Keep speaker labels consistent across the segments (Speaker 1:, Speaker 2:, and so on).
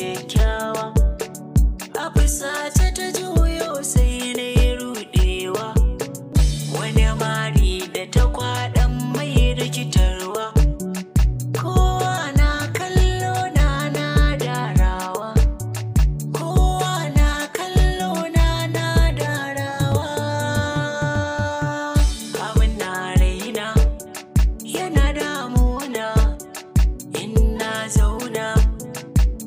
Speaker 1: kyakkyawa. A fusace ta juyo sai na yi rudewa. Wani mari da ta kwaɗan mai rikitarwa. Kowa na kallo na na darawa. Kowa na kallo na na darawa. Abin na raina yana damuna. In na zauna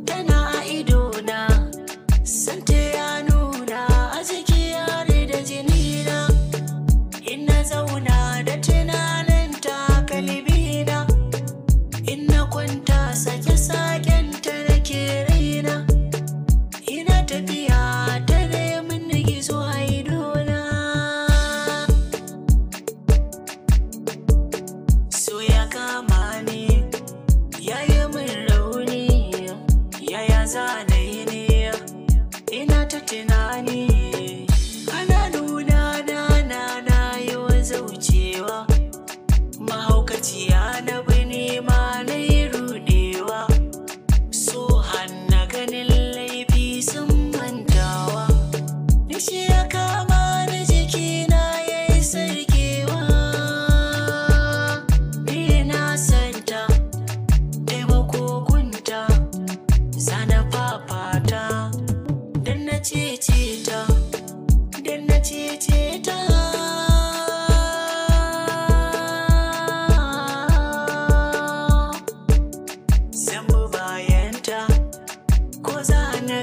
Speaker 1: tana a idona. Santa ya nuna a jiki yare da jinina. In na zauna da tunanin takalmina. In na kwanta sake-saken ta nake raina. Ina tafiya ta neman gizo a idona. So ya kama ni, ya yi min rauni, yaya za na yi ne, ina ta tunani. Ana nuna na na na yi wa zaucewa, mahaukaciya na bi ma na yi rudewa. So hanna ganin laifi sun mantawa, nishi ya kama ni jikina ya yi sarkewa. Ni na santa, taimako gunta, zana fafata, dan na cece ta, dan na cece ta. Zan bi bayanta, ko za na